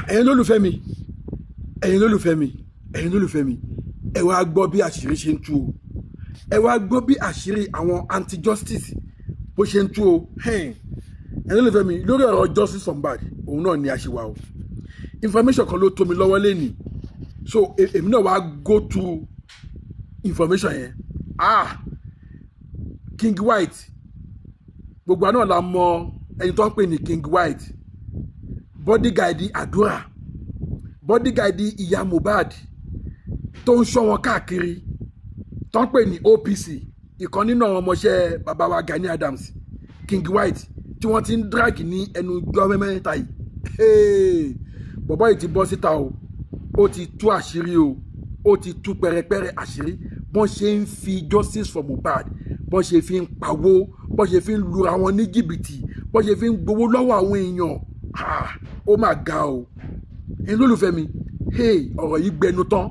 Ẹ̀yin lólùfẹ́ mi, ẹ̀yin lólùfẹ́ mi, ẹ̀yin lólùfẹ́ mi, ẹ wá gbọ́ bí àṣírí ṣe ń tú o. Ẹ wá gbọ́ bí àṣírí àwọn anti-justice bó ṣe ń tú o. Ẹ̀yin lólùfẹ́ mi, lórí ọ̀rọ̀ justice for Mohbad, òun náà ni a ṣe wà o. Information kan ló tó mi lọ́wọ́ lẹ́nìí, so èmi náà wá go through information yẹn. Ah, King White, gbogbo àná la mọ ẹni tó ń pè ní King White, bodyguard Àdúrà, bodyguard ìyá Mohbad tó ń ṣọ́ wọn káàkiri, tó ń pè ní OPC, ìkan nínú àwọn ọmọọṣẹ́ bàbá wa Gani Adams. King White tí wọ́n ti ń drag ní ẹnu jọ́ mẹ́ta yìí, bọ̀bọ́ yìí ti bọ́ síta o. Ó ti tú àṣírí o, ó ti tú pẹrẹpẹrẹ àṣírí bọ́n ṣe ń fi justice for Mohbad, bọ́n ṣe fi ń pawó, bọ́n ṣe fi ń lura wọn ní jìbìtì, bọ́n ṣe fi ń gbowó lọ́wọ́ àwọn èèyàn. Ó mà ga o. Ẹ̀yin lólùfẹ́ mi, hey, ọ̀rọ̀ yìí gbẹnu tán,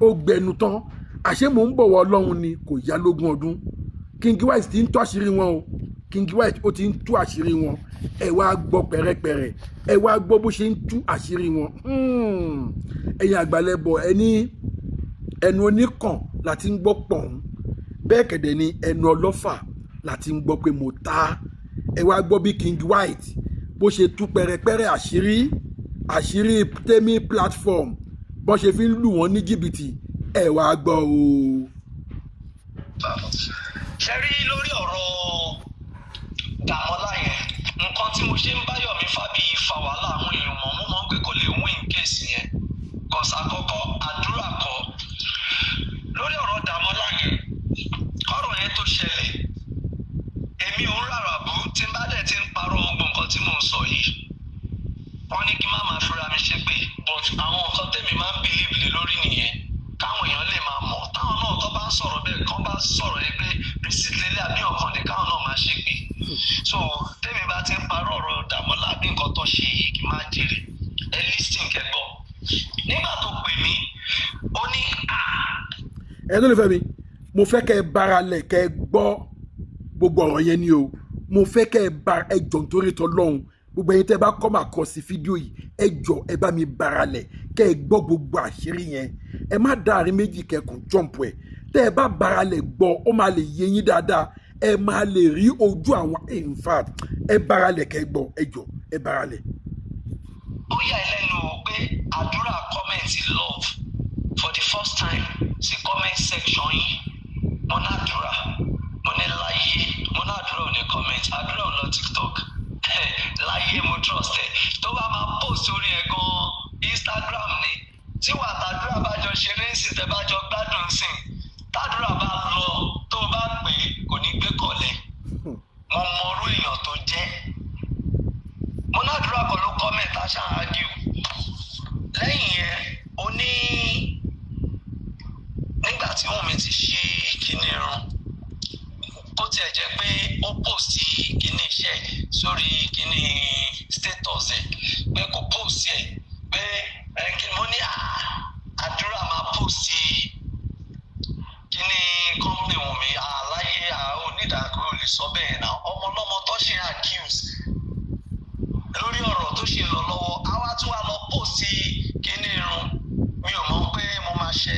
ó gbẹnu tán. Àṣé mò ń bọ̀wọ̀ Ọlọ́run ni kò yá lógún ọdún. King White ti ń tú àṣírí wọn o. King White, ó ti ń tú àṣírí wọn. Ẹ wá gbọ́ pẹ̀rẹ́pẹ̀rẹ́, ẹ wá gbọ́ bó ṣe ń tú àṣírí wọn. Ẹ̀yin àgbàlẹ̀bọ̀, ẹni ẹnu oníkàn la ti ń gbọ́ pọ̀n, bẹ́ẹ̀ kẹ̀dẹ̀ ni ẹnu ọlọ́fà la ti ń gbọ́ pé mo ta. Ẹ wá gbọ́ bí King White bó ṣe tú pẹ̀rẹ̀pẹ̀rẹ̀ àṣírí Temi platform, bó ṣe fi ń lù wọ́n ní jìbìtì. Ẹ wá gbọ́ o. Ṣe rí lórí ọ̀rọ̀ Dàmọ́lá yẹn, nǹkan tí mo ṣe ń bá Yomi Fabiyi fa wàhálà, àwọn èèyàn mọ̀, mo mọ̀ pé kò lè win case yẹn. Kọ̀sà àkọ́kọ́, àdúrà kọ́ lórí ọ̀rọ̀ Dàmọ́lá yẹn. Kọ́rọ̀ yẹn tó ṣẹlẹ̀, èmi ò ń rárá bú. Tí n bá dẹ̀ ti ń parọ́, gbogbo nǹkan tí mò ń sọ yìí, wọ́n ní kí má máa fira mi ṣépè, but àwọn nǹkan tèmi máa ń believe lé lórí nìyẹn, káwọn èèyàn lè máa mọ̀. Táwọn náà tó bá ń sọ̀rọ̀ bẹ́ẹ̀, kán bá sọ̀rọ̀ yẹn pé receipt lélẹ̀ àbí ọ̀kan ní, káwọn náà máa ṣépè. So tèmi bá ti ń parọ́ ọ̀rọ̀ Dàmọ́lá àbí nǹkan tó ṣe yìí, kí n má jèrè. Ẹ listen kẹ́gbọ́. Nígbà tó pè mí, ó ní Ẹ tó lè fẹ́ mi, mo fẹ́ kẹ́ ẹ bára lẹ̀, kẹ́ ẹ gbọ́ gbogbo ọ̀rọ̀ yẹn ni o. Mo fẹ́ kẹ́ ẹ bá ẹ jọ̀ nítorí tọ́lọ́hún. Gbogbo ẹ̀yin tẹ́ bá kọ́ máa kọ sí fídíò yìí, ẹ jọ, ẹ bá mi bára lẹ̀, kẹ́ ẹ gbọ́ gbogbo àṣírí yẹn. Ẹ má dá àárín méjì kẹkùn jump ẹ. Tẹ́ ẹ bá bára lẹ̀ gbọ́, ó máa lè yé yín dáadáa, ẹ máa lè rí ojú àwọn. In fact, ẹ bára lẹ̀ kẹ́ ẹ gbọ́. Ẹ jọ, ẹ bára lẹ̀. Ó yà ẹ́ lẹ́nu o pé Àdúrà comment love for the first time sí comment section yìí. Mo ní Àdúrà, mo ní láyé, mo ní Àdúrà ò ní comment. Àdúrà ò lọ TikTok láyé. Mo trust ẹ. Tó bá máa post orí ẹ gan, Instagram ni. Tí wàá tàdúrà bá jọ ṣeré sí, tẹ bá jọ gbádùn sí, tàdúrà bá lọ, tó bá pè é, kò ní gbé kọ̀lẹ̀. Mo mọrú èèyàn tó jẹ́. Mo ní Àdúrà kan ló comment, aṣá argue. Lẹ́yìn yẹn, ó ní nígbà tí Wùnmí ti ṣe kinní irun, bó tiẹ̀ jẹ́ pé ó post kinní iṣẹ́ sórí kinní status ẹ̀, pé kò post ẹ̀, pé ẹ kí mo ní Àdúrà máa post kinní company Wùnmí àláyé onídàákọ́ ò lè sọ bẹ́ẹ̀ náà. Ọmọ ọlọ́mọ tó ṣe accuse lórí ọ̀rọ̀ tó ṣe lọ lọ́wọ́, àwa tún wá lọ post kinní irun. Mi ò mọ̀ pé mo máa ṣe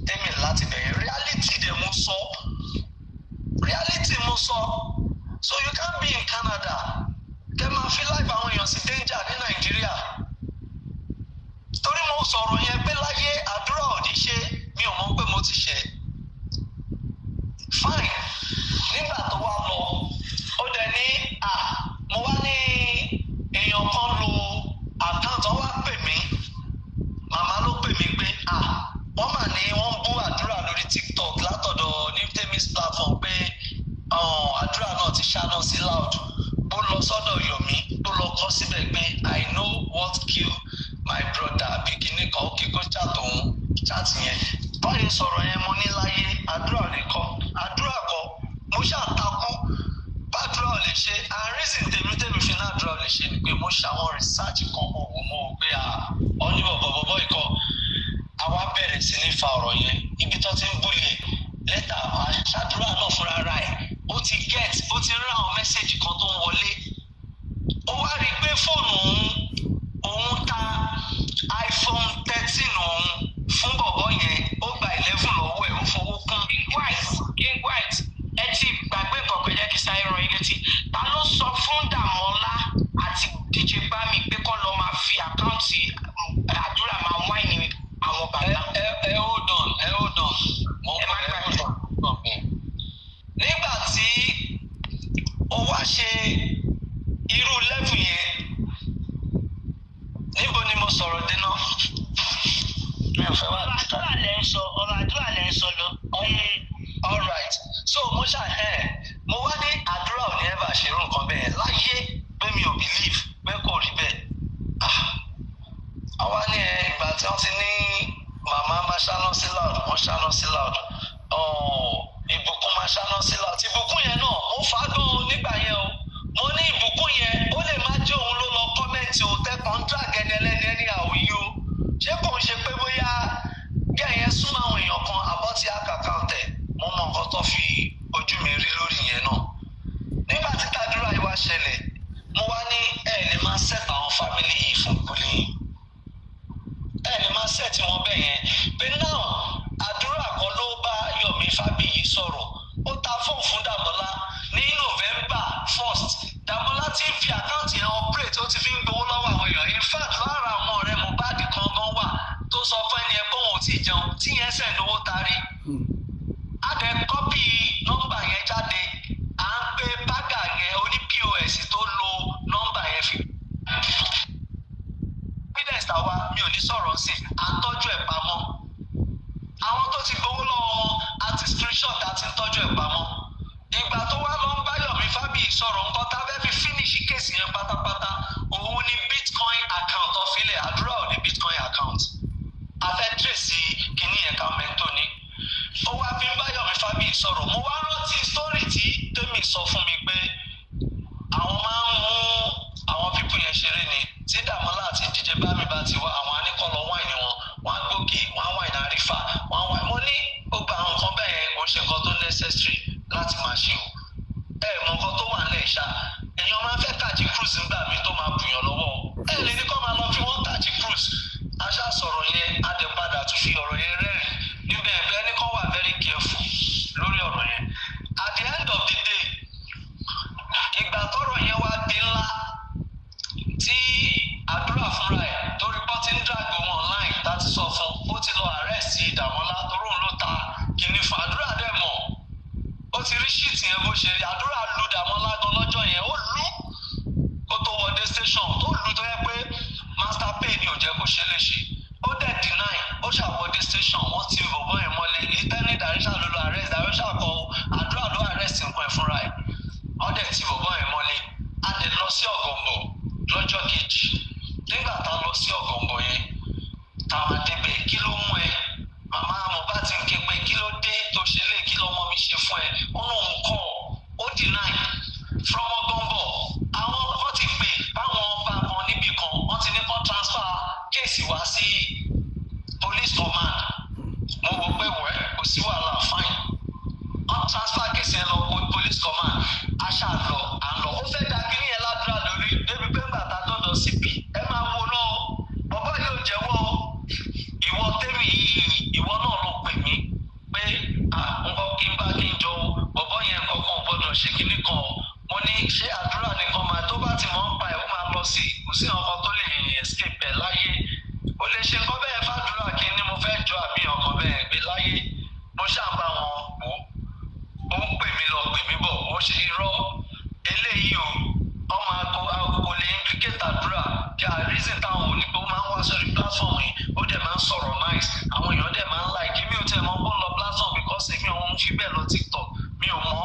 tẹ́mi láti bẹ̀rẹ̀. Reality dẹ̀ mo sọ, reality mo sọ. So you can't be in Canada, kẹ́ máa fi life àwọn èèyàn sí danger ní Nàìjíríà. Torí mo sọ̀rọ̀ yẹn pé láyé Àdúrà ò ní ṣe, mi ò mọ̀ pé mo ti ṣe. Fine. Nígbà tó wá lọ, ó dẹ̀ ní à mo wá ní èèyàn kan lo account, wọ́n wá pè mí, màmá ló pè mí pé à wọ́n mà ní wọ́n ń bú Àdúrà lórí TikTok látọ̀dọ̀ ní Temis platform, pé Àdúrà náà ti ṣáná sí loud. Ó lọ sọ́dọ̀ Yomi, ó lọ kọ́ síbẹ̀ pé "I know what kill my brother" àbí kinní kan. Ó kí kó chat òun, chat yẹn báyìí sọ̀rọ̀ yẹn. Mo ní láyé, Àdúrà ò lè kọ́, Àdúrà kọ́. Mo ṣàtakú bàdúrà ò lè ṣe. And reason tèmi fi náà àdúrà ò lè ṣe ni pé mo ṣe àwọn research kan, mo wò, mo wò pé à ọ ní bọ̀bọ̀ bọ̀bọ̀ ikọ̀. Àwa bẹ̀rẹ̀ sí ní fa ọ̀rọ̀ yẹn ibi tó ti ń bully ẹ̀ lẹ́tà. Àṣàdúrà náà fúnra ra ẹ̀, ó ti get, ó ti rí àwọn message kan tó ń wọlé. Ó wá rí i pé fóònù òun ta. Account Àdúrà máa wáìnì àwọn bàbá. Ẹ hold on, ẹ hold on, mo ń Ẹ bọ̀. má Ẹ gbàgbé. hold on, hold on. Nígbà tí ó wá ṣe irú level yẹn, níbo ni mo sọ̀rọ̀ dé náà? Mi ò fẹ́ wá. Ọ̀rọ̀ àdúrà lẹ́ ń sọ, ọ̀rọ̀ àdúrà lẹ́ ń sọ lọ. All right, so mo ṣá ẹ mo wá ní Àdúrà ò ní ever ṣe irú nǹkan bẹ́ẹ̀ láyé, pé mi ò believe pé kò rí bẹ́ẹ̀. Ah, àwa ní ẹ ìgbà tí wọ́n ti ní màmá máa ṣáná sí loud, wọ́n ṣáná sí loud. Oh, Ìbùkún máa ṣáná sí loud. Ìbùkún yẹn náà, mo fà á gan nígbà yẹn o. Mo ní Ìbùkún yẹn, ó lè má jẹ́ òun ló lọ comment o, tẹ́kàn ń drag ẹni ẹlẹ́ni ẹni àwòyí o. Ṣé kò ń ṣe pé bóyá gẹ̀yẹn súnmọ́ àwọn èèyàn kan àbọ̀ tí a kàkà tẹ̀? Mo mọ nǹkan tó fi ojú mi rí lórí yẹn náà. Nígbà tí tàdúrà yìí wá ṣẹlẹ̀, mo wá ní ẹ lè máa set àwọn family yìí fún bullying, ẹ lè máa set wọn bẹ́ẹ̀ yẹn, pé now Àdúrà kan ló bá Yomi Fabiyi sọ̀rọ̀, ó ta fóònù fún Dàmọ́lá ní November 1st. Dàmọ́lá ti ń fi account yẹn operate, ó ti fi ń gbowó lọ́wọ́ àwọn èèyàn. In fact, lára àwọn ọ̀rẹ́ Mohbad kan gan wà tó sọ fún ẹni ẹ pé òun ò tí ì jẹun tí yẹn send owó tarí. A dẹ̀ copy nọ́mbà yẹn jáde, à ń pe bágà yẹn oní POS tó lo nọ́mbà yẹn fi evidence tàwa. Mi ò ní sọ̀rọ̀ sí, à ń tọ́jú ẹ̀ pamọ́. Àwọn tó ti gbowó lọ́wọ́ wọn àti screenshot àti ń tọ́jú ẹ̀ pamọ́. Ìgbà tó wá lọ ń bá Yomi Fabiyi sọ̀rọ̀, nǹkan tá a fẹ́ fi finish case yẹn pátápátá, òun ni bitcoin account ọ̀fílẹ̀. Àdúrà ò ní bitcoin account. A fẹ́ trace kìíní yẹn ká mẹ́tò ní. Ó wá fi ń bá Yomi Fabiyi sọ̀rọ̀. Mo wá rántí story tí Tèmi sọ fún mi pé àwọn máa ń mú àwọn people yẹn ṣeré ni. Tí Dàmọ́lá àti DJ Bami bá ti wá, àwọn aníkọ́lọ́ wine wọn, wọ́n á gbókè, wọ́n á wine àrífà, wọ́n á wine. Mo ní ó gba àwọn nǹkan bẹ́ẹ̀ yẹn, kò ń ṣe nǹkan tó necessary láti máa ṣe o. Ẹ mọ nǹkan tó wà nílẹ̀ ìṣá, èèyàn máa ń fẹ́ catch cruise nígbà mi tó máa bùyàn lọ́wọ́ o. Ẹ lè ní kó máa lọ fi wọ́n catch cruise. Aṣá sọ̀rọ̀ yẹn, a dẹ̀ padà tún fi ọ̀rọ̀ yẹn rẹ́rìn níbẹ̀. Ẹ̀bẹ̀ ní kó wà very careful lórí ọ̀rọ̀ yẹn. At the end of the day, ìgbà tọ́rọ̀ yẹn wá di ńlá, tí Àdúrà fúnra ẹ̀ torí pọ́n ti ń drag òun online láti sọ fún, ó ti lọ arrest Dàmọ́lá torí òun ló ta kìíní fún. Àdúrà dẹ̀ mọ̀, ó ti rí shit yẹn bó ṣe rí. Àdúrà lu Dàmọ́lá gan lọ́jọ́ yẹn, ó lù kó tó wọdé station, tó lù tó yẹ pé master pay ni ò jẹ́ kó ṣe léṣe. Ó dẹ̀ deny, ó ṣàwọdé station, wọ́n ti bọ̀bọ́ yẹn mọ́lé. Ìtẹ́ni dàrísà ló lọ arrest dàrísà kọ, Àdúrà ló arrest nǹkan ẹ̀ fúnra ẹ̀. Wọ́n dẹ̀ ti bọ̀bọ́ yẹn mọ́lé. A dẹ̀ lọ sí Ọ̀gọ̀ǹbọ̀ lọ́jọ́ kejì. Nígbà tá a lọ sí Ọ̀gọ̀ǹbọ̀ yẹn, táwa débẹ̀, kí ló mú ẹ? Màmá Mohbad ti ń ké pé kí ló dé tó ṣe lé, kí lọmọ mi ṣe fún ẹ? Ó lóun kọ́, ó deny. From Ọ̀gọ̀ǹbọ̀, àwọn kan ti pè báwọn ọba kan níbì kan, wọ́n ti ní kó transfer case wá sí police command. Mo wò pé wẹ́, kò sí wàhálà, fine. Wọ́n transfer case yẹn lọ police command. Aṣá lọ, à ń lọ, ó fẹ́ da kínní yẹn ládùúrà lórí débi pé ńgbà tá a dọ̀dọ̀ CP, ẹ máa wo náà, bàbá yóò jẹ́wọ́. Ìwọ tẹ́mi yìí, ìwọ náà ló pè mí pé nǹkan kí n bá kí n jọ o, bọ̀bọ́ yẹn kankan ò gbọ́dọ̀ ṣe kinní kan o. Mo ní ṣé Àdúrà nìkan máa tó bá ti mọ̀ ń pa ẹ̀, ó máa lọ sí, kò sí nǹkan tó lè escape ẹ̀ láyé. Ó lè ṣe nǹkan bẹ́ẹ̀ fàdúrà kí ni mo fẹ́ jọ àbí nǹkan bẹ́ẹ̀ gbé láyé. Mo ṣáà bá wọn wò ó, ń pè mí lọ, pè mí bọ̀, ó ṣe irọ́ eléyìí o. Ọmọ àgọ́ kò lè implicate Àdúrà kí a reason táwọn ò ní pé ó máa ń wá sórí platform yìí, ó dẹ̀ máa ń sọ̀rọ̀ nice, àwọn èèyàn dẹ̀ máa ń like. Mi ò tẹ̀ mọ́ bó ń lọ platform because èmi ò ń fi bẹ́ẹ̀ lọ TikTok, mi ò mọ̀.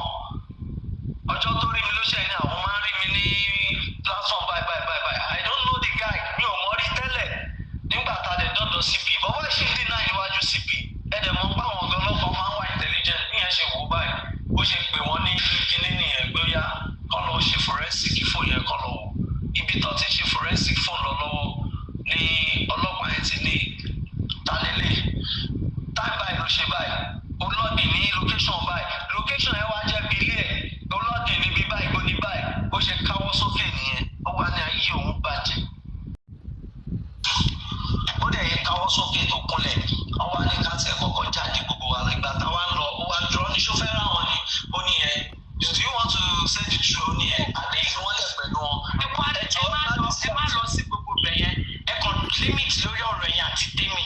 Ọjọ́ tó rí mi ló ṣe ní àwọn máa ń rí mi ní platform bye bye bye bye. I don't know the guy, mi ò mọ̀ rí tẹ́lẹ̀. Nígbà tá a lè dọ́dọ̀ CP, bọ́bá ṣì ń deny níwájú CP. Ẹ dẹ̀ mọ̀ pé àwọn ọ̀gá ọlọ́pàá máa ń wà intelligent. Níyẹn ṣe wò báyìí, bó ṣe pè wọ́n ní kinní nìyẹn, pé ó yá, kọ́ lọ ṣe forensic phone yẹn, kọ́ lọ wò. Ibi tó ti ṣe forensic phone lọ lọ́wọ́ ní ọlọ́pàá yẹn ti ní talélẹ̀ time báyìí ló ṣe báyìí, ó login ní location báyìí, location yẹn wá jẹ́ bílé ẹ̀, ó login níbi báyìí, bó ní báyìí. Bó ṣe káwọ́ sókè nìyẹn, ó wá ní ayé òun bàjẹ́. Ó dẹ̀ yẹ káwọ́ sókè tó kúnlẹ̀, ó wá ní ká tiẹ̀ kọ́kọ́ jáde gbogbo wa. Ìgbà táwa ń lọ, ó wá dúró ní ṣó fẹ́ rà wọ́n ni. Ó ní ẹ, do you want to say the truth? Ó ní ẹ adé fi wọ́n lẹ̀ pẹ̀lú wọn. Ẹ má lọ sí gbogbo ibẹ̀ yẹn, ẹ kàn Limit lórí ọ̀rọ̀ yẹn àti tèmi,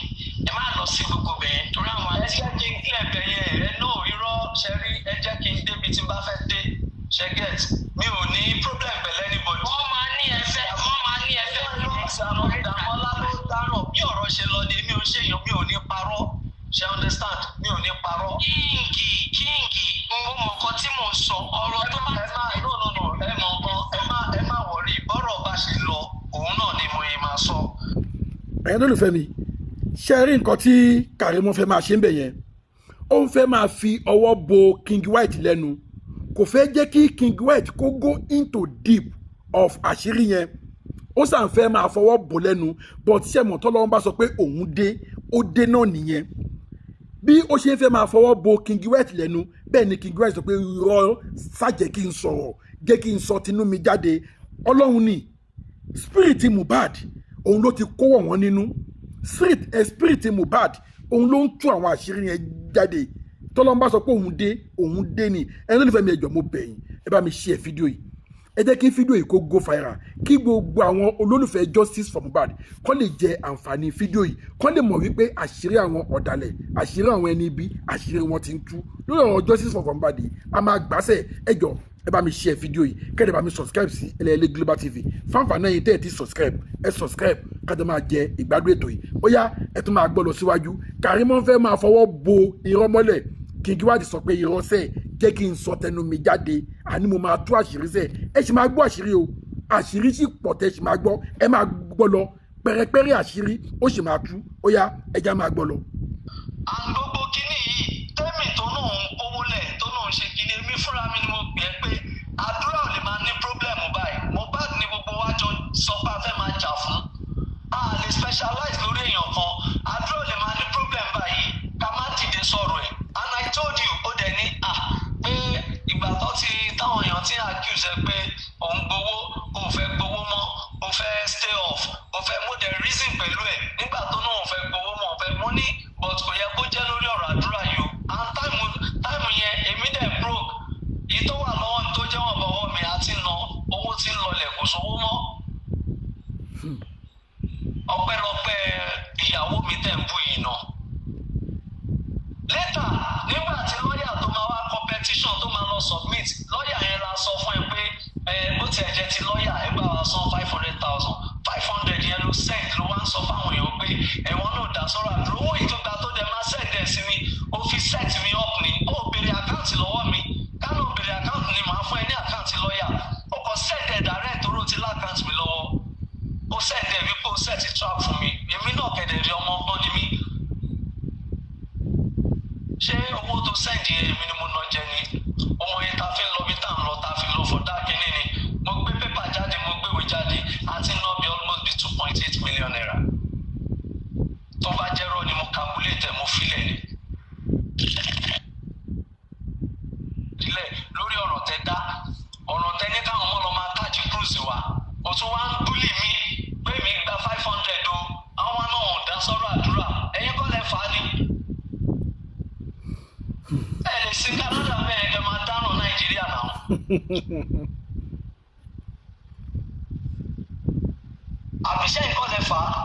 ẹ má lọ sí gbogbo bẹ̀yẹn torí àwọn Ẹ àti jẹ́ kí n clear bẹ̀ yẹn. Ẹ náà irọ́ ṣe rí, ẹ jẹ́ kí n débi tí n bá fẹ́ dé. Ṣe get? Mi ò ní problem pẹ̀lú anybody. Wọ́n máa ní ẹfẹ́, wọ́n máa ní ẹfẹ́. Dàmọ́lá ló dáràn. Bí ọ̀rọ̀ ṣe lọ ni, mi ò ṣe èèyàn, mi ò ní parọ́. Ṣe understand? Mi ò ní parọ́. Kíngì, kíngì, mo mọ̀ nǹkan tí mò ń sọ, ọ̀rọ̀ tó bá Ẹ má, no, no, no, ẹ mọ̀ nǹkan, ẹ má worry. Bọ́rọ̀ bá ṣe lọ, òun náà ni mo yẹ máa sọ. Ẹ̀yin olólùfẹ́ mi, ṣe rí nǹkan tí Kàrímọ́ fẹ́ máa ṣe ń bẹ̀ yẹn? Ó ń fẹ́ máa fi ọwọ́ bo King White lẹ́nu, kò fẹ́ jẹ́ kí King White kó go into deep of àṣírí yẹn. Ó sàn fẹ́ máa fọwọ́ bò lẹ́nu, but ṣe mọ̀, tọ́lọ́run bá sọ pé òun dé, ó dé náà nìyẹn. Bí ó ṣe ń fẹ́ máa fọwọ́ bo King White lẹ́nu, bẹ́ẹ̀ ni King White sọ pé irọ́, ṣàjẹ́ kí n sọ̀rọ̀, jẹ́ kí n sọ tinú mi jáde. Ọlọ́run ni spirit Mohbad, òun ló ti kó wọ̀ wọ́n nínú spirit Mohbad, òun ló ń tú àwọn àṣírí yẹn jáde. Tọ́lọ́n bá sọ pé òun dé, òun dé ni. Ẹni tó nífẹ̀ẹ́ mi, ẹjọ́ mo bẹ̀ yín, ẹ bá mi share fídíò yìí. Ẹ jẹ́ kí fídíò yìí kó go viral, kí gbogbo àwọn olólùfẹ́ justice for Mohbad kó lè jẹ àǹfààní fídíò yìí, kó lè mọ̀ wípé àṣírí àwọn ọ̀dàlẹ̀, àṣírí àwọn ẹni ibi, àṣírí wọn ti ń tú lórí ọ̀rọ̀ justice for Mohbad yìí. A máa gbàṣẹ. Ẹ jọ̀ọ́, ẹ bá mi share fídíò yìí, kẹ́lẹ́ bá mi subscribe sí Ẹlẹ́yẹlé Global TV. Fáǹfààní ẹ̀yin tẹ́ ẹ ti subscribe, ẹ subscribe, kájọ máa jẹ ìgbádùn ètò yìí. Ó yá, ẹ tún máa gbọ́ lọ síwájú. Kàrímọ́ fẹ́ máa fọwọ́ bo irọ́ mọ́lẹ̀. King White sọ pé irọ́ sẹ́ẹ̀, jẹ́ kí n sọ tẹnu mi jáde, àní mo máa tú àṣírí sẹ́ẹ̀. Ẹ sì máa gbọ́ àṣírí o, àṣírí sì pọ̀ tẹ́ sì máa gbọ́. Ẹ máa gbọ́ lọ pẹ̀rẹ̀pẹ̀rẹ̀, àṣírí ó sì máa tú. Ó yá, ẹja máa gbọ́ lọ. And gbogbo kinní yìí, tẹ́mì tó náà ń kówó lẹ̀, tó náà ń ṣe kinní, èmi fúnra mi ni mo pè é pé àdúrà ò lè máa ní problem báyìí. Mohbad ni gbogbo wa jọ sọ pé a fẹ́ máa jà fún. A lè specialize lórí èèyàn kan. Àdúrà ò lè máa ní problem báyìí ká má dìde sọ̀rọ̀ ẹ̀. And I told you, ó dẹ̀ ní à pé ìgbà tó ti táwọn èèyàn ti accuse ẹ pé òun gbowó, òun fẹ́ gbowó mọ́, òun fẹ́ stay off, òun fẹ́ mo dẹ̀ reason pẹ̀lú ẹ̀ nígbà tó náà òun fẹ́ gbowó mọ́, òun fẹ́ mo ní, but kò yẹ kó jẹ́ lórí ọ̀rọ̀ àdúrà yìí o. And time yẹn, èmi dẹ̀ broke. Èyí tó wà lọ́wọ́ mi, tó jẹ́ wọ̀n bọ̀wọ́ mi, àti ná owó tí ń lọlẹ̀, kò sówó mọ́. Ọpẹ́lọpẹ́ ìyàwó mi tẹ̀ ń bú yìí náà. Later, nígbà tí lọ́ọ̀yà tó máa wá competition tó máa lọ submit, lọ́ọ̀yà yẹn la sọ fún ẹ pé ẹ bó tiẹ̀ jẹ́ ti lọ́ọ̀yà, ẹ bá wa san 500,000. 500 yẹn ló send, ló wá ń sọ fáwọn èèyàn pé ẹ̀wọ̀n náà dá sọ́rọ̀ àdúró. Owó yìí tó gba tó dẹ̀ máa send ẹ̀ sí mi, ó fi set mi up ni. Ó béèrè account lọ́wọ́ mi. Kánò béèrè account ni, màá fún ẹ ní account lọ́ọ̀yà. Ó kàn send ẹ̀ direct toró ti l'account mi lọ́wọ́. Ó send ẹ̀ wípé ó set trap fún mi. Èmi náà kẹ̀dẹ̀ rí, ọmọ ọgbọ́n ni mí. Ṣé owó tó send yẹn, èmi ni mo ná jẹ ni? Ọmọ yẹn ta fi ń lọ bí tá à ń lọ, ta fi lọ fọdá kínní ni. Mo gbé pépà jáde, mo gbéwèé jáde, àti ná bí almost bí ₦2.8 million. Tó bá jẹ́rọ̀ ni mo calculate ẹ̀, mo filẹ̀ ni ìdílé lórí ọ̀rọ̀ tẹ dá, ọ̀rọ̀ tẹ ní káwọn ọmọ lọ máa catch cruise wa. O tún wá ń bully mi pé mi gba 500 o, àwọn náà ò dá sọ́rọ̀ àdúrà. Ẹ̀yin kọ́ lẹ fà á ni. Ẹ lè sin Canada bẹ́ẹ̀, ẹ máa dáràn Nàìjíríà náà. Àbíṣẹ́ nǹkan lẹ fà á.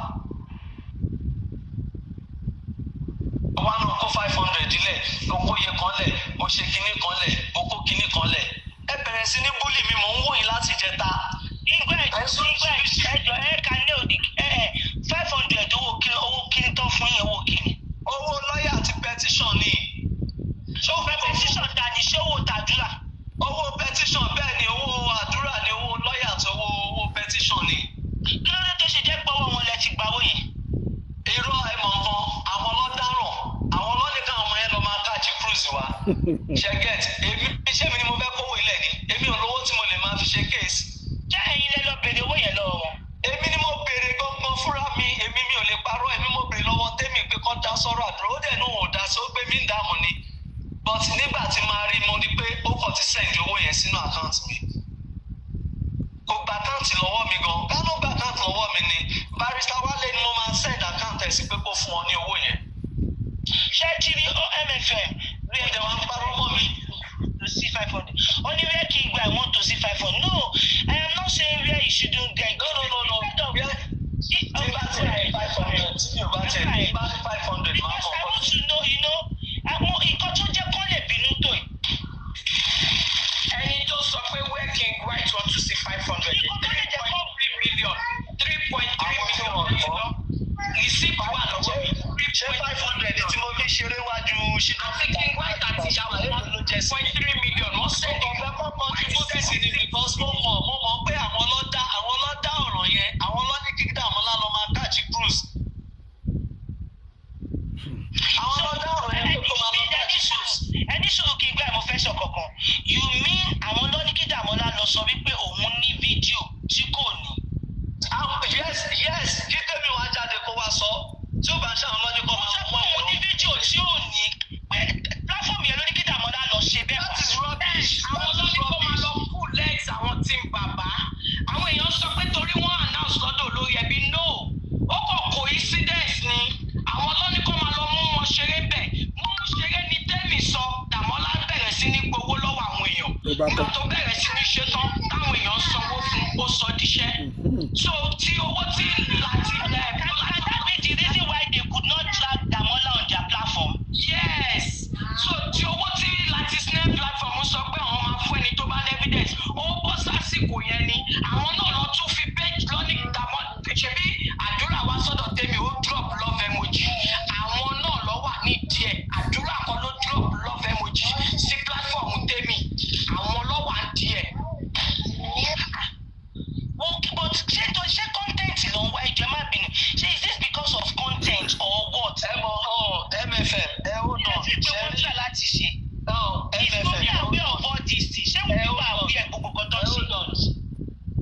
Ó wá náà kó 500 lẹ̀, ó kó iye kan lẹ̀, ó ṣe kinní kan lẹ̀, ó kó kinní kan lẹ̀. Ẹ bẹ̀rẹ̀ sí ní bully mi, mò ń wò yín láti jẹta. Ìgbà ìgbà ẹjọ ẹ ká ní òdì ẹ 500, owó kí, owó kí tó fún yín, owó kí ni? Owó lọ́ọ̀yà àti petition ni. Ṣé o fẹ́ petition ta ni? Ṣé owó tàdúrà? Owó petition, bẹ́ẹ̀ ni, owó àdúrà ni, owó lọ́ọ̀yà àti owó petition ni. Kí ló dé tó ṣe jẹ́ pé ọwọ́ wọn lẹ ti gbawó yẹn? Irọ́, ẹ mọ̀ nǹkan, àwọn ọlọ́dáràn, àwọn ọlọ́nìkan, ọmọ yẹn lọ máa catch cruise wa. Ṣe get? Èmi, iṣẹ́ mi ni mo fẹ́ kówó ilẹ̀ ni. Èmi ò lówó tí mo lè máa fi ṣe case. Ṣé ẹ̀yin lẹ lọ bèrè owó yẹn lọ́wọ́ wọn? Èmi ni mo béèrè gangan fúnra mi. Èmi, mi ò lè parọ́, èmi mo béèrè lọ́wọ́ tẹ́mi pé kọ́ dá sọ́rọ̀ àdúrà. Ó dẹ̀ ní òun ò dá sí, ó gbé mi ń dààmú ni. But nígbà tí máa rí, mo rí pé ó kàn ti send owó yẹn sínú account mi. Kò gba account lọ́wọ́ mi gan. Kánú gba account lọ́wọ́ mi ni, barrister Wálé ni mo máa send account ẹ̀ sí pé kó fún ọ ní owó yẹn. Ṣé ti rí omfm Rí ẹ̀jẹ̀ wa ń parọ́ mọ́ mi. To see 500, ó ní where kí n gba, I want to see 500. No, I am not saying where you shouldn't get. No, no, no, no. Tí bá ti rí five three million. Receipt wà lọ́wọ́ mi. Ṣé 500 tí mo fi ṣeré wájú Ṣínà? Àti King White àti ìyàwó wọn 0.3 million. Wọ́n send Mo fẹ́ kọ́ contribute sí ni because mo mọ̀ pé àwọn ló dá ọ̀ràn yẹn, àwọn ló ní kí Dàmọ́lá lọ máa catch cruise. Àwọn ló dá ọ̀ràn yẹn pé kó máa lọ catch cruise. Ẹni sọ̀rọ̀ kí n gbá, mo fẹ́ sọ kankan. You mean àwọn ló ní kí Dàmọ́lá lọ sọ wípé òun ní fídíò tí kò ní? Yes, kí tèmi wá jáde kó wá sọ tí ó bá ń ṣàwọn lọ́ní kọ́ Ó máa sọ mú pé òun ní fídíò tí ò ní, pé platform yẹn ló ní kí Dàmọ́lá lọ ṣe bẹ́ẹ̀. That is rubbish. Àwọn ló ní kó máa lọ pull legs àwọn team bàbá. Àwọn èèyàn sọ pé torí wọ́n announce lọ́dọ̀ olórí ẹbí. No, ó kàn coincidence ni. Àwọn ló ní kó máa lọ mú wọn ṣeré bẹ̀, mú ṣeré ni tẹ́mì sọ. Dàmọ́lá bẹ̀rẹ̀ sí ní gbowó lọ́wọ́ àwọn èèyàn. Ló bá Nígbà tán. tó bẹ̀rẹ̀ sí ní ṣe tán, táwọn èèyàn sanwó fún, ó sọ díṣẹ́. So tí owó tí láti ẹ̀ Can that be the reason why they could not drag Damola on their platform? Yes, so tí owó tí láti snare platform sọ pé àwọn máa fún ẹni tó bá ní evidence, ó bọ́ sásìkò yẹn ni àwọn náà lọ tún fi page lọ ní Dàmọ́. Ṣebí àdúrà wá sọ́dọ̀ tèmi, ó drop love emoji. Àwọn náà lọ wà ní díẹ̀. Àdúrà kan ló drop love emoji sí platform tèmi, àwọn lọ wà ní díẹ̀. Well, but ṣé tó ṣé content ló ń wá? Ìjọ má bínú, ṣé is this because of content or what? Ẹ mọ ọ MFM, ẹ ó nà Ṣé tí wọ́n try láti ṣe? Ọ Is MFM Wunmi aware of all this thing? Ṣé Wunmi wà aware gbogbo nǹkan tó ń ṣe?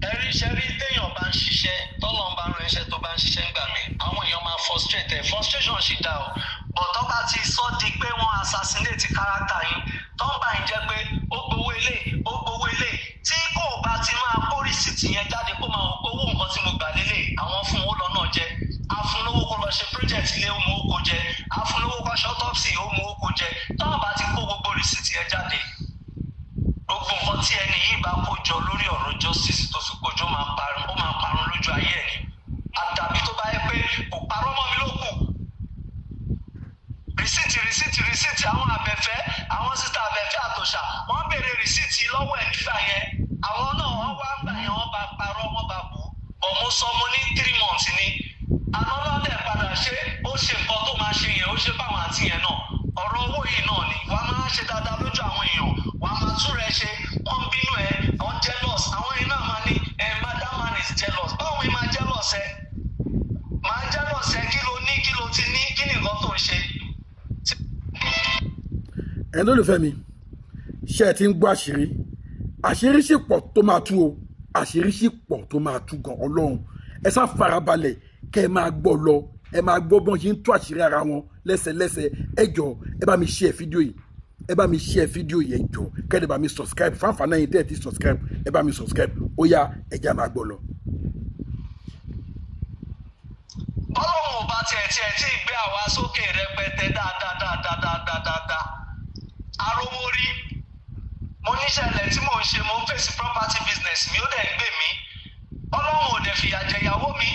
Ẹrí ṣẹ́rí, téèyàn bá ń ṣiṣẹ́, tọ́lọ́ ń bá ran iṣẹ́, tó bá ń ṣiṣẹ́ ńgbà mí, àwọn èèyàn máa frustrate ẹ̀. Frustration ṣì dá o, but tó bá ti sọ di pé wọ́n assassinate character yín, tó ń bá yín jẹ́ pé ó gbowó ilé, ó gbowó ilé, tí kò bá ti máa kó receipt yẹn jáde, kó máa wò pé owó nǹkan tí mo gbà lélẹ̀, àwọn fún owó lọ́nà jẹ, afúnlówó kó lọ ṣe project ilé, ó mú owó kó jẹ, afúnlówó kó ṣe autopsy, ó mú owó kó jẹ. Tó bá ti kó gbogbo receipt yẹn jáde, gbogbo nǹkan tí ẹni yìí bá kó jọ lórí ọ̀rọ̀ justice tó fi kó jọ máa parun, ó máa parun lójú ayé ẹ̀ ni, àtàbí tó bá yẹ pé kò parọ́ mọ́ mi ló kù. Receipt, receipt, receipt. Àwọn abẹ́fẹ́, àwọn sísá abẹ́fẹ́ àtòṣà, wọ́n béèrè receipt lọ́wọ́ ẹ̀ nígbà yẹn. Àwọn náà wọ́n wá gbà yẹn, wọ́n bá parọ́, wọ́n bá bù ú bọ̀. Mo sọ, mo ní 3 months ni àná lọ́dẹ̀ padà ṣe. Ó ṣe nǹkan tó máa ṣe yẹn, ó ṣe fáwọn àǹtí yẹn náà. Ọ̀rọ̀ owó yìí náà ni wàá máa ṣe dáadáa lójú àwọn èèyàn, wàá máa tún rẹ ṣe. Wọ́n ń bínú ẹ, wọ́n jealous. Àwọn èèyàn náà máa ní ẹ, madam man is jealous. Báwo ni máa jealous ẹ? Máa jealous ẹ, kí ló ní? Kí ló ti ní? Kí ni nǹkan tó ń ṣe? Ẹ̀yin lólùfẹ́ mi, ṣé ẹ ti ń gbọ́ àṣírí? Àṣírí sì pọ̀ tó máa tú o, àṣírí sì pọ̀ tó máa tú gan. Ọlọ́run, ẹ sá farabalẹ̀ kẹ́ ẹ máa gbọ́ lọ. Ẹ máa gbọ́ bọ́n ṣe ń tú àṣírí ara wọn lẹ́sẹ̀lẹ́sẹ̀. Ẹ jọ, ẹ bá mi share fídíò yìí, ẹ bá mi share fídíò yìí. Ẹ jọ, kẹ́ ẹ bá mi subscribe fáfáná yìí tẹ́ ẹ ti subscribe, ẹ bá mi subscribe. Ó yá, ẹ jẹ́ á máa gbọ́ lọ. Bọ́lọ́run ò bá tiẹ̀ tí ì gbé àwa sókè rẹpẹtẹ dáadáa dáadáa dáadáa dáadáa, arówó rí. Mo níṣẹ̀lẹ̀ tí mò ń ṣe, mo ń fèsì property business mi, ó dẹ̀ ń gbè mí. Ọlọ́run ò dẹ̀ fìyà jẹ ìyàwó mi.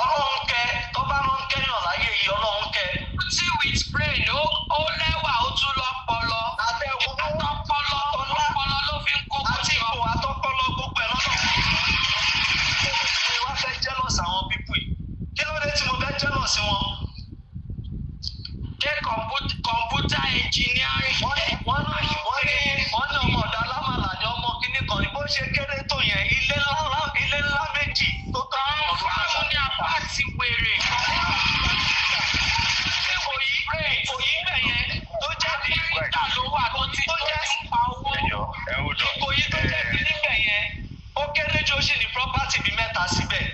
Ọlọ́run kẹ tó bá rán kẹ́yàn láyé yìí, Ọlọ́run kẹ. Beauty with brain, ó lẹ́wà, ó tún lọ́pọlọ. Àtẹ̀wò Àtọpọlọ, ọpọlọ ló fi ń kó àti jọ. ipò àtọpọlọ, gbogbo ẹ̀ lọ́nà. Kí wá fẹ́ jealous àwọn people yìí? Kí ló dé tí mo fẹ́ jealous wọn? Ṣé computer engineering? Wọ́n ní ọmọ ọ̀dọ̀ alámàlà ní ọmọ kínní kan ní bó ṣe kéré tó yẹn, ilé ńlá, ilé ńlá méjì tó tó. Àwọn ní apá àti wèrè. Ìkòyí, Ìkòyí bẹ̀ yẹn tó jẹ́ bí Amẹ́ríkà ló wà tó ti tó tó jẹ́ ti ń pa owó. Ẹjọ, ẹ ó dọ. Ìkòyí tó jẹ́ bí níbẹ̀ yẹn, ó kéré jù, ó sì ní property bí mẹ́ta síbẹ̀.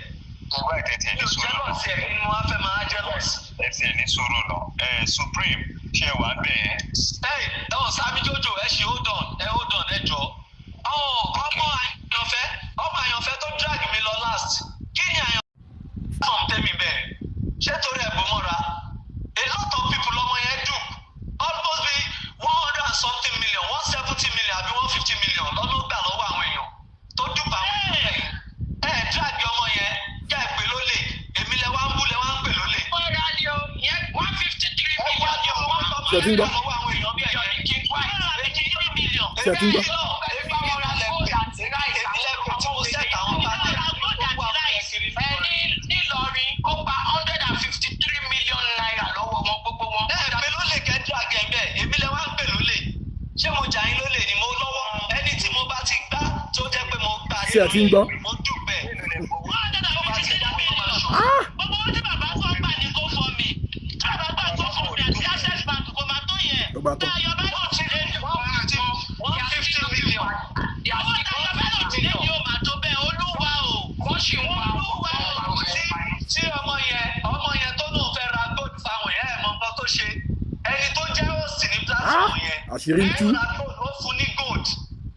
Nígbà tẹ tiẹ̀ Mi ní ò sùúrù jealous ẹ̀ ni mo wá fẹ́ máa jealous. Ẹ tiẹ̀ ní sùúrù lọ. Ẹ Supreme, ṣe wà bẹ́ẹ̀ yẹn? Ẹ ẹ ọ̀ Sami Jojo, ẹ ṣe hold on, ẹ hold on, ẹ jọ. Ọ ọmọ àyànfẹ́, ọmọ àyànfẹ́ tó drag mi lọ last, kí ni àyànfẹ́ from tẹ́mi bẹ́ẹ̀? Ṣé torí ẹ̀ bò mọ́ra? A lot of people lọmọ yẹn dupe, almost be 100 and something million, 170 million àbí 150 million lọ́nà gbà lọ́wọ́ àwọn èèyàn tó dupe àwọn èèyàn. Ẹ drag ọmọ yẹn, kẹ́ ẹ pè lólè. Èmi lẹ wá ń bú, lẹ wá ń pè lólè. Wọ́n rà ní o, ìyẹn 153 million. Ṣé ẹ ti ń gbọ́? Lọ́wọ́ àwọn èèyàn bí Mílíọ̀nù ẹ̀yẹn. King White. Million. Ṣé ẹ ti ń gbọ́? Èmi lẹ pè tí mo set àwọn panel. Gold àti rice. Ẹ Ṣé ẹ ti ń gbọ́? Mo dùbẹ̀. 153 million. Gbogbo owó tí bàbá kan gbà ní GoFundMe. Tí bàbá gbà GoFundMe àti Access Bank kò máa tó yẹn. Ó bá tán. Táyọ̀ bá lò ti lé ní. 150 million. Owó táyọ̀ bá lò ti lé ní ó máa tó bẹ́ẹ̀. Olúwa o. Wọ́n sì ń wá Olúwa o. Tí ọmọ yẹn tó lóun fẹ́ ra gold fáwọn yẹn, ẹ̀ mọ nǹkan tó ṣe. Ẹni tó jẹ́ host ní platform yẹn. Àṣírí ń tú. Ó ra gold, ó fún ní gold.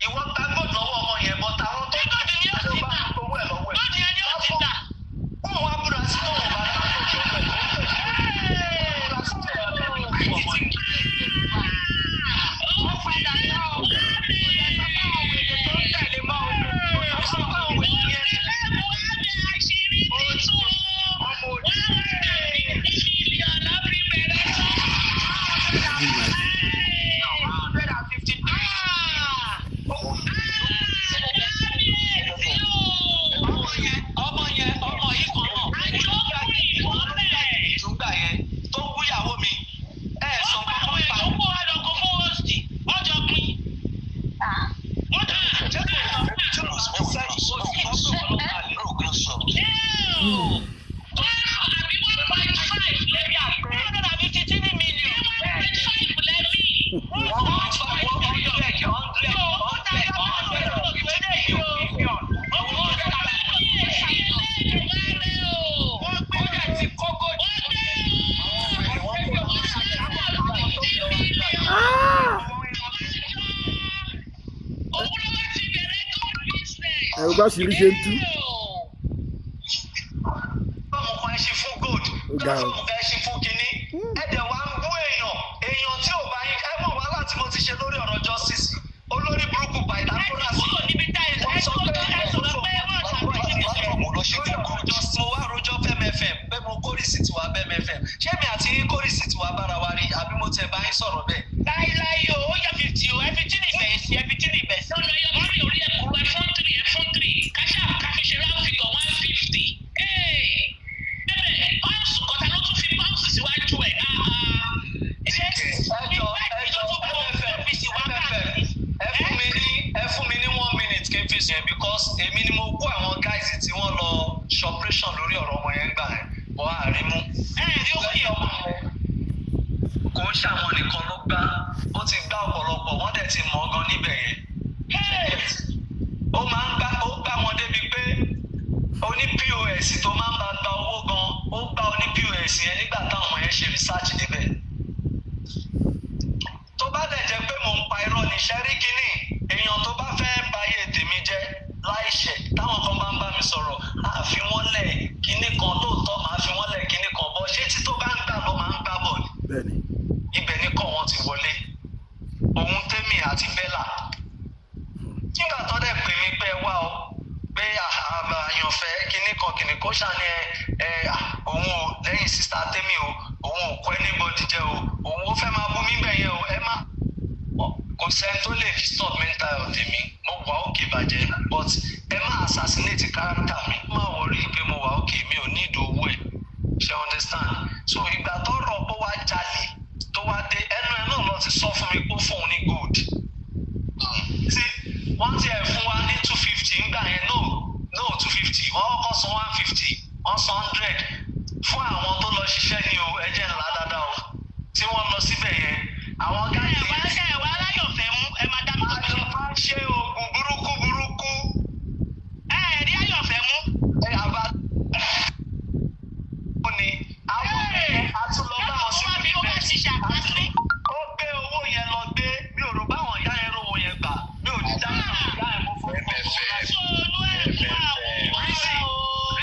Ìwọ gba gold lọ́wọ́ ọmọ yẹn, but àwọn tó Gold ni ó ti tà. owó ẹ̀ lọ́wọ́ ẹ̀. Gold yẹn ni ó ti tà. Kóun wá búra sí tóun bá ra gold lọ́wọ́ ẹ̀. Búra sí tóun bá ra gold lọ́wọ́ ọmọ yẹn. Ó padà lọ. Kò lè sọ fáwọn wèrè tó ń tẹ̀lé mọ́ o. Kò lè sọ fáwọn wèrè yẹn. Àṣírí ti tú. 150 million ló fi bẹ̀rẹ̀ sí. 153. Ọmọ yẹn, ọmọ yìí kan náà ìtúgbà yẹn tó ń búyàwó mi, ẹ sọ Wọ́n pa fún àwọn pa èèyàn tó kó wa lọ kó fún host. Wọ́n jọ pín. Wọ́n jọ jẹ́ kó sọ pé wọ́n ló máa lè. Àbí 1.5 lẹ́bí àpé. 153 million. 1.5 lẹ́bí. 1.5 million. Owó táyọ̀ bá lò ó tó eléyìí o. Owó táyọ̀ bá lò ó tó eléyìí o. Ó dẹ̀ ti kó gold. Wọ́n gbé o. Òun ló wá ti bẹ̀rẹ̀ gold business. Ẹ̀rù bá ṣìírí ṣe ń tú. Fọ́ọ̀mù kan ẹ ṣe fún gold, Ó ga o. fọ́ọ̀mù kan ẹ ṣe fún kinní. Ẹ dẹ̀ wá ń bú èèyàn, èèyàn tí ò bá yín. Ẹ mọ̀ wàhálà tí mo ti ṣe lórí ọ̀rọ̀ justice. Olórí burúkú Ẹ ti Pythagoras. kúrò níbi tá ẹ Wọ́n sọ sọ pé ẹ sọ̀rọ̀ pé wọ́n ṣàkóso Platform ló ṣe lórí fún ọ̀rọ̀ gold. justice. Mo wá rojọ́ fMFM pé mo kó receipt wá fMFM. Ṣé mi àti yín kó receipt wá bára wa rí, àbí mo tiẹ̀ bá yín sọ̀rọ̀ bẹ́ẹ̀? Láíláí o, ó yẹ 50 o, ẹ fi tí ní ìbẹ̀ sí, ẹ fi tí ní ìbẹ̀ sí. Lọ́nà ẹyọ mọ́rí orí ẹ̀ kúrú, ẹ fọ́n three, ẹ fọ́n three, káṣá káfíṣe round figure 150. Bẹ́ẹ̀ pounds kọ́ta ló tún fi pounds síwájú ẹ̀. Ṣé Ẹjọ, ẹjọ, MFM, MFM, ẹ fún mi ní one minute kí n fi sùn yẹn, because èmi ni mo kó àwọn guys tí wọ́n lọ ṣoperation lórí ọ̀rọ̀ ọmọ yẹn gbà yẹn wọ́n á rí mú. Ẹ rí owó yẹn? Ọmọ yẹn kò ń ṣàwọn nìkan ló gbá, ó ti gbá ọ̀pọ̀lọpọ̀, wọ́n dẹ̀ ti mọ̀ ọ́ gan níbẹ̀ yẹn. Ó máa ń gbá, ó gbá wọn débi pé oní POS tó máa ń bá gba owó gan, ó gbá oní POS yẹn nígbà táwọn ọmọ yẹn ṣe research níbẹ̀. Tó bá dẹ̀ jẹ́ pé mò ń pa irọ́ ní sẹ́rí kínní, èèyàn tó bá fẹ́ báyé tèmi jẹ́ láìṣẹ̀, táwọn kan bá ń bá mi sọ̀rọ̀, á fi wọ́n lẹ̀ kínní kan, lóòótọ́ màá fi wọ́n lẹ̀ kínní kan bọ́. Ṣé tí tó bá ń gbà lọ máa ń gbà bọ̀ ni? Bẹ́ẹ̀ni. Ibẹ̀ ní kọ́ wọn ti wọlé, òun tèmi àti Bella. Nígbà tó dẹ̀ pè mí pé ẹ wá o, pé àyànfẹ́ kínní kan kínní kó ṣàní ẹ ẹ òun ò lẹ́yìn sister tèmi o, òun ò kọ́ anybody jẹ́ o, òun ó fẹ́ máa bú mi bẹ̀ yẹn o. Ẹ má, kò sẹ́ni tó lè disturb mental health mi. Mo wà òkè bàjẹ́, but ẹ má assassinate character mi. Má worry pé mo wà òkè, mi ò ní ìdòwú ẹ̀ ṣe, understand? So ìgbà tó rọ̀ pé wá jalè tó wá dé, ẹnu ẹ náà lọ ti sọ fún mi pé ó fóun ní gold tí wọ́n ti ẹ̀ fún wa ní 250 ńgbà yẹn. No, no, 250, wọ́n kọ́kọ́ san 150, wọ́n san 100 fún àwọn tó lọ ṣiṣẹ́ ní o. Ẹ jẹ́ ńlá dáadáa o tí wọ́n lọ síbẹ̀ yẹn, àwọn Ẹ gáàsì wá, ẹ wá aláyọ̀fẹ́ mú, ẹ máa dá mi tó àjọ máa ń ṣe oògùn burúkú burúkú. Ẹ rí ayọ̀fẹ́ mú. Ẹ àbá ó ní àwọn àtúnlọ bá wọn sí. Ó wá fi owó ṣiṣẹ́ àpáṣẹ. Ó gbé owó yẹn lọ gbé, mi ò rò báwọn ìyá yẹn rówó yẹn gbà, mi ò ní dáhùn ìyá yẹn, mo fọwọ́ kọ́ wọn láti. Sọ̀nù ẹ̀ fún àwọn òun.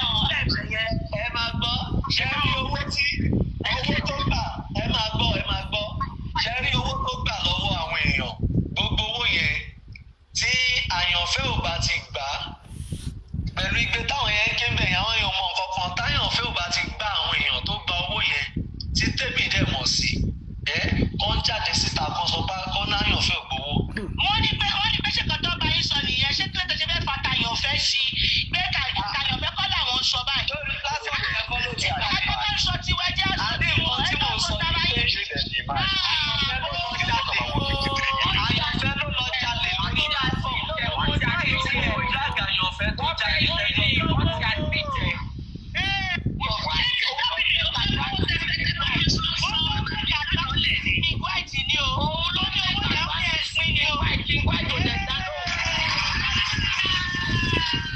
Ẹ máa gbọ́, ṣe rí owó tí owó tó gbà, ẹ máa gbọ́, ẹ máa gbọ́, ṣe rí owó tó gbà lọ́wọ́ àwọn èèyàn, gbogbo owó yẹn tí Àyànfẹ́ ò bá ti gbà á pẹ̀lú igbe táwọn yẹn ń ké bẹ̀yẹn, àwọn èèyàn mọ nǹkan kan. Táyànfẹ́ ò bá ti gbà àwọn èèyàn tó gba owó yẹn tí tèmi dẹ̀ mọ̀ sí ẹ kọ́ ń jáde síta kan sọ pé kọ́ náyànfẹ́ ò gbowó. Wọ́n ní pé ṣé kan tó bá yín sọ nìyẹn? Ṣé kí ló tó ṣe fẹ́ fa Tàyànfẹ́ sí i pé Tàyànfẹ́ kọ́ làwọn ń sọ báyìí? Lásìkò yẹn kọ́ ló ti àgbà. Ẹgbẹ́ tó ń sọ tiwa jẹ́ àṣọ Àní tiwọn nǹkan tí ẹ mò bá ń sọ sọ tara ni pé yín. Àyànfẹ́ ló lọ jalè lórí platform. Láì tí ẹ̀ drag Àyànfẹ́ tó jalè lẹ́yìn.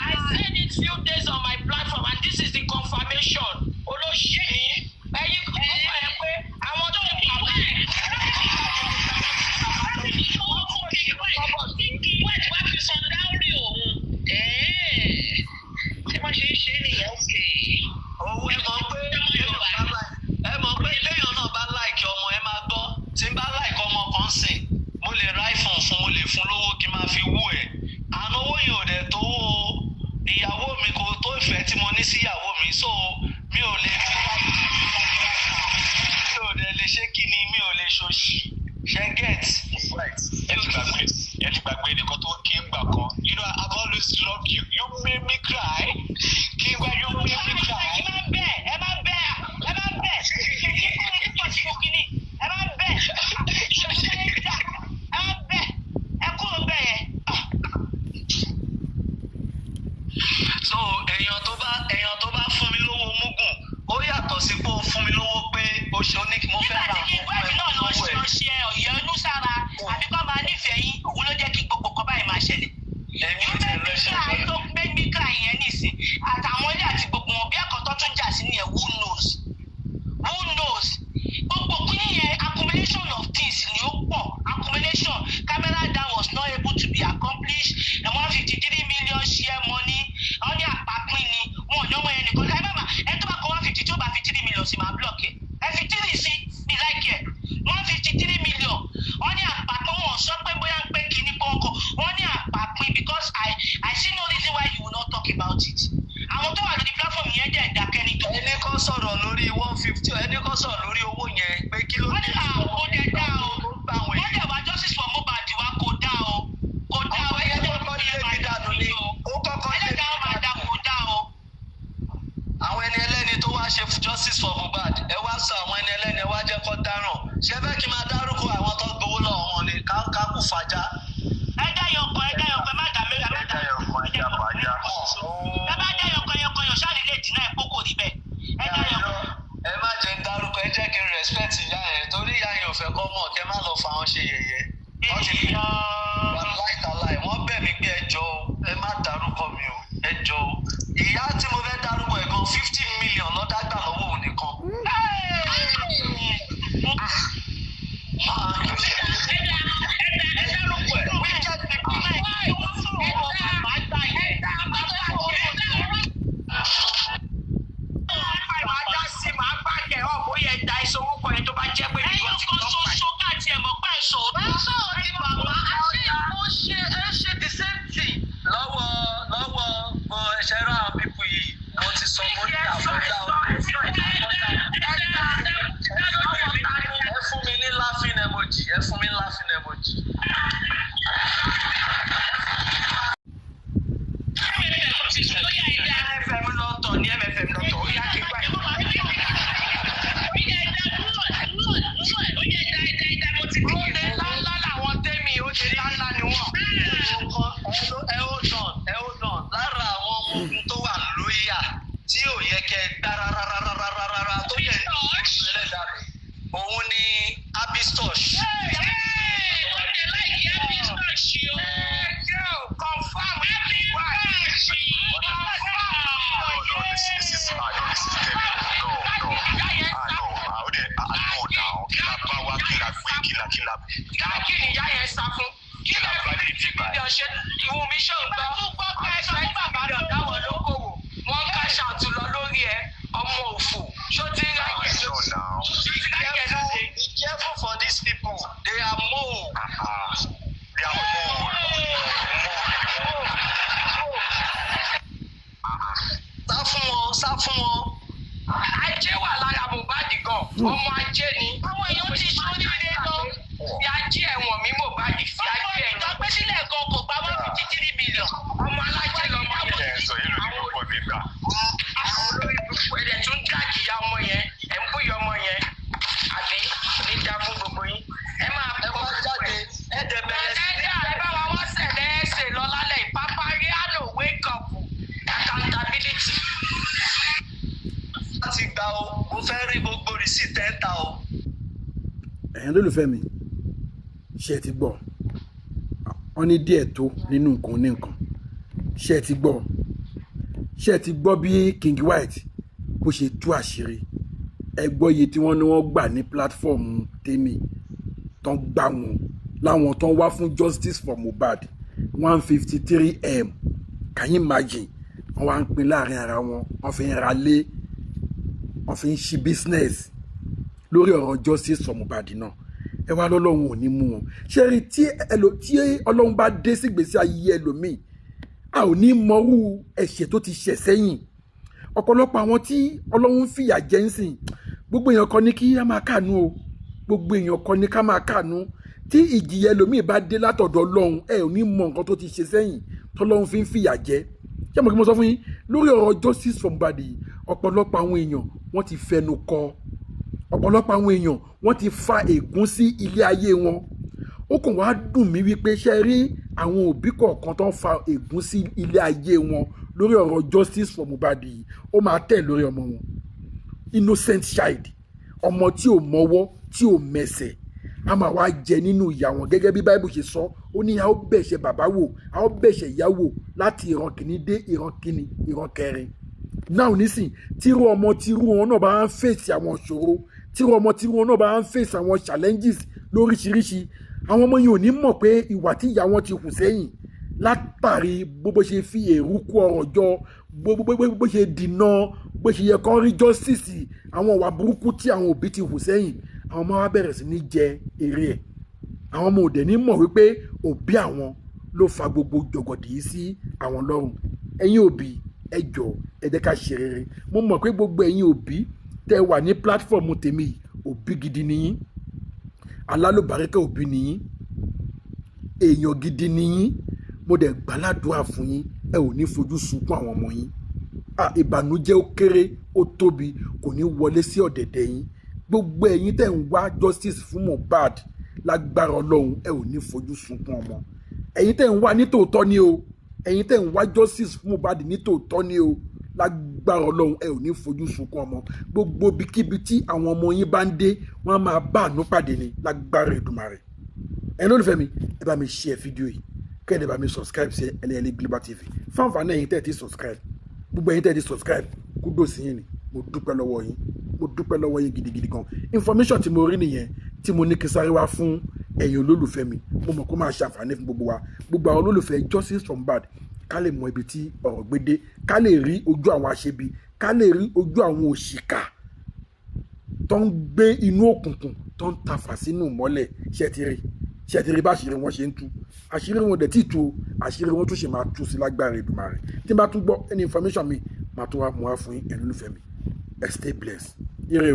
I said it few days on my platform and this is the confirmation. Olóṣì ni ẹyin kò mọ̀ ẹ́ pé àwọn tó ń bàbá ẹ̀. Owó, ẹ mọ̀ pé ẹ mọ̀ pé téèyàn náà bá like ọmọ, ẹ máa gbọ́, tí n bá like ọmọ kan sìn, mo lè ra iPhone fún, mo lè fún lówó kí n máa fi wú ẹ̀ àná. Owó yẹn ò dẹ̀ tó owó ìyàwó mi, kò tó ìfẹ́ tí mo ní sí ìyàwó mi, so mi ò lè fi, mi ò dẹ̀ lè ṣe kí ni, mi ò lè ṣòṣì ṣe get. Ẹ ti gbàgbé, ẹ ti gbàgbé nìkan tó kí ń gbà kan. You know I've always loved you. You made me cry. Kí n gbà, you made me cry. Ẹ máa ń bẹ̀, ẹ máa ń bẹ̀, ẹ máa ń bẹ̀, ẹ máa ń bẹ̀, ẹ máa ń bẹ̀, ẹ kúrò bẹ̀ yẹn. So èèyàn tó bá fún mi lówó mugun, ó yàtọ̀ sí pé ó fún mi lówó pé ó ṣe ó ní mo fẹ́ Nígbà ra tí kí nǹkan wẹ́ẹ̀dì náà lọ fún ṣe ẹ. ọṣẹ ọ̀yẹ́ inú sára àbí kọ́ máa nífẹ̀ẹ́ yín, òun ló jẹ́ kí gbogbo nǹkan báyìí máa ṣẹlẹ̀. Èmi ò tẹ̀ lẹ́sẹ̀. Tó gbé míkà yẹn nìsín àtàwọn ilé àti gbogbo wọn bí àkọ́tọ́ tún jà sí nìyẹn, who knows, who knows? Gbogbo kìíní yẹn, accumulation of things ni ó pọ̀. Accumulation camera down was not able to be accomplished and 153 million share money, wọ́n ní àpapín ni wọn ò ní ọmọ yẹn nìkan. Ẹ má ma ẹ tó bá kọ 150 tí ó bá fi 3 million sí, máa block ẹ. Ẹ fi three sí mi like ẹ. 153 million, wọ́n ní àpapín. Wọn sọ pé bóyá ń pé kíní pọ́ńkọ, wọ́n ní àpapín, because I see no reason why you will not talk about it. Àwọn tó wà lórí platform yẹn dẹ̀ dákẹ́ nítorí. Ẹni kan sọ̀rọ̀ lórí 150, ẹni kan sọ̀rọ̀ lórí owó yẹn pé kí ló Wọ́n ní àwọn dẹ̀ dá o. tó gbà àwọn Wọ́n èèyàn. dẹ̀ wá justice for Mohbad wa, kò dá o, kò dá o. Ọmọ yẹn kọ́kọ́ lé mi dànù ni, ó kọ́kọ́ lé mi Ẹlẹ́dàá ó máa dá, dànù. kò dá o. Àwọn ẹni ẹlẹ́ni tó wá ṣe justice for Mohbad, ẹ wá sọ àwọn ẹni ẹlẹ́ni, ẹ wá jẹ́ kó dáràn. Ṣé fẹ́ kí n máa dárúkọ àwọn tó gbowó lọ́wọ́ wọn ni ká kú fàájà? Ẹ dá yọkọ, ẹ dá yọkọ, ẹ má dá mẹ́rin, ẹ má dá. Ẹ bá dá yọkọ yọkọ yọ ṣáà nílé dínà ẹ kókò rí bẹ́ẹ̀. Ẹ dá yọkọ. Ẹ má jẹ́ ń dárúkọ, ẹ jẹ́ kí n respect ìyá yẹn torí ìyá yẹn ò fẹ́ kọ́ mọ̀ kẹ́ má lọ fa wọn ṣe yẹ̀yẹ́. Wọ́n ti fi láìtàláì, wọ́n bẹ̀ mí pé ẹ jọ̀ọ́ o, ẹ má dárúkọ mi o, ẹ jọ̀ọ́ o. Ìyá tí mo fẹ́ dárúkọ ẹ̀ gan, 50 million lọ́dá gbà lọ́wọ́ òun nìkan. Ah, wicked people. Ẹyọ kan ṣoṣo káàtì ẹ̀ mọ̀ pé ẹ̀ṣọ́. fún wọn. Ajé wà lára Mohbad gan, ọmọ ajé ni. Àwọn èèyàn ti ṣoríire lọ. Fi ajé ẹ̀wọ̀n mi Mohbad, fi Ọmọ ajé ìtàn ẹ̀wọ̀n. gbé sílẹ̀ gan kò gba 153 million. Ọmọ alájẹ lọmọ yẹn. Ẹ sọ yìí ló ní gbogbo mi gbà. Àwọn olórí burúkú ẹ̀dẹ̀ tún dàgì ya ọmọ yẹn, ẹ̀ ń búyọ ọmọ yẹn. Àbí ní dá fún gbogbo yín. Ẹ máa Ẹ wá jáde, ẹ dẹ̀ bẹ̀rẹ̀ sí ní. Ẹ̀dá ẹ bá wa wá sẹ̀lẹ̀ ẹ̀sẹ̀ lọ lálẹ́ Papariano wake up accountability. Láti gbà o, mo fẹ́ rí gbogbo receipt ẹ̀ ń ta o. Ẹ̀yin olólùfẹ́ mi, ṣé ẹ ti gbọ́? Wọ́n ní díẹ̀ tó nínú nǹkan ní nǹkan. Ṣé ẹ ti gbọ́? Ṣé ẹ ti gbọ́ bí King White bó ṣe tú àṣírí? Ẹ gbọ́ iye tí wọ́n ní wọ́n gbà ní platform tèmi tán gbà wọ́n láwọn tán wá fún justice for Mohbad, 153M. Can you imagine? Wọ́n wá ń pín láàrin ara wọn, wọ́n fi ń ra lé, wọ́n fi ń ṣí business lórí ọ̀rọ̀ justice for Mohbad náà. Ẹ wá lọ́lọ́run ò ní mú wọn. Ṣé rí tí Ọlọ́run bá dé sígbésí ayé ẹlòmíì, a ò ní mọrú ẹ̀ṣẹ̀ tó ti ṣẹ̀ sẹ́yìn. Ọ̀pọ̀lọpọ̀ àwọn tí Ọlọ́run ń fìyà jẹ ń sìn, gbogbo èèyàn kan ní kí á máa káànú o, gbogbo èèyàn kan ní ká máa káànú. Tí ìjìyà ẹlòmíì bá dé látọ̀dọ̀ Ọlọ́run, ẹ ò ní mọ nǹkan tó ti ṣe sẹ́yìn tọ́lọ́run fi ń fìyà jẹ. Ṣé mo kí mo sọ fún yín lórí ọ̀rọ̀ justice for Mohbad yìí? Ọ̀pọ̀lọpọ̀ àwọn èèyàn wọ́n ti fẹnu kọ, ọ̀pọ̀lọpọ̀ àwọn èèyàn wọ́n ti fa ègún sí ilé ayé wọn. Ó kàn wá dùn mí wípé ṣe rí àwọn òbí kọ̀ọ̀kan tó ń fa ègún sí ilé ayé wọn lórí ọ̀rọ̀ justice for Mohbad yìí, ó máa tẹ̀ lórí ọmọ wọn. Innocent child, ọmọ tí ò mọwọ́ tí ò mẹsẹ̀, a máa wá jẹ nínú ìyà wọn. Gẹ́gẹ́ bí Bible ṣe sọ, ó ní a ó bẹ̀ṣẹ̀ bàbá wò, a ó bẹ̀ṣẹ̀ ìyá wò láti ìran kìíní dé ìran kìíní, ìran kẹrin. Náà nísìn, tírú ọmọ tírú wọn náà bá ń fèsì àwọn ìṣòro, tírú ọmọ tírú wọn náà bá ń fèsì àwọn challenges lóríṣiríṣi, àwọn ọmọ yìí ò ní mọ̀ pé ìwà tí ìyá wọn ti hù sẹ́yìn látàrí bó ṣe fi èrú kó ọrọ̀ jọ, bó ṣe dìnà bó ṣe yẹ kán rí justice, àwọn ìwà burúkú tí àwọn òbí ti hù sẹ́yìn, àwọn ọmọ wa bẹ̀rẹ̀ sí ní jẹ èrè ẹ̀. Àwọn ọmọ òdẹ ní mọ̀ wípé òbí àwọn ló fa gbogbo jọ̀gọ̀dì yìí sí àwọn lọ́rùn. Ẹ̀yin òbí, ẹ jọ̀ọ́, ẹ jẹ́ ká ṣe rere. Mo mọ̀ pé gbogbo ẹ̀yin òbí tẹ́ wà ní platform tèmi, òbí gidi ni yín, alálùbáríkà òbí ni yín, èèyàn gidi ni yín. Mo dẹ̀ gbàládùá fún yín, ẹ ò ní fojú sunkún àwọn ọmọ yín. Ìbànújẹ́ ó kéré ó tóbi kò ní wọlé sí ọ̀dẹ̀dẹ̀ yín. Gbogbo ẹ̀yin tẹ́ ń wá justice fún Mohbad, lágbára Ọlọ́run, ẹ ò ní fojú sunkún ọmọ. Ẹ̀yin tẹ́ ń wá nítòótọ́ ni o, ẹ̀yin tẹ́ ń wá justice fún Mohbad nítòótọ́ ni o, lágbára Ọlọ́run, ẹ ò ní fojú sunkún ọmọ. Gbogbo ibikíbi tí àwọn ọmọ yín bá ń dé, wọ́n á máa bá àánú pàdé ni lágbára Èdùmàrè. Ẹ̀yin lólùfẹ́ mi, ẹ bá mi share fídíò yìí, kẹ́ẹ̀dẹ̀ bá mi subscribe sí Ẹlẹ́yẹlé Global TV. Fáǹfààní ẹ̀yin tẹ́ ẹ ti subscribe, gbogbo ẹ̀yin tẹ́ ẹ ti subscribe, kudos yín ni. Mo dúpẹ́ lọ́wọ́ yín, mo dúpẹ́ lọ́wọ́ yín gidigidi gan. Information tí mo rí nìyẹn tí mo ní kí sáré wá fún ẹ̀yin olólùfẹ́ mi. Mo mọ̀ kó máa ṣàǹfààní fún gbogbo wa, gbogbo àwọn olólùfẹ́ justice for Mohbad, ká lè mọ ibi tí ọ̀rọ̀ gbé dé, ká lè rí ojú àwọn aṣebi, ká lè rí ojú àwọn òṣìkà tó ń gbé inú òkùnkùn, tó ń tafà sínú ìmọ́lẹ̀. Ṣé ti rí? Ṣé ti rí bá àṣírí wọn ṣe ń tú? Àṣírí wọn dẹ̀ tí tú o, àṣírí wọn tún ṣe máa tú sí lágbára Èdùmàrè. Tí n bá tún gbọ́ any information mi, máa tún wá mú wá fún yín. Ẹ̀yin olólùfẹ́ mi, ẹ stay blessed. Ire o.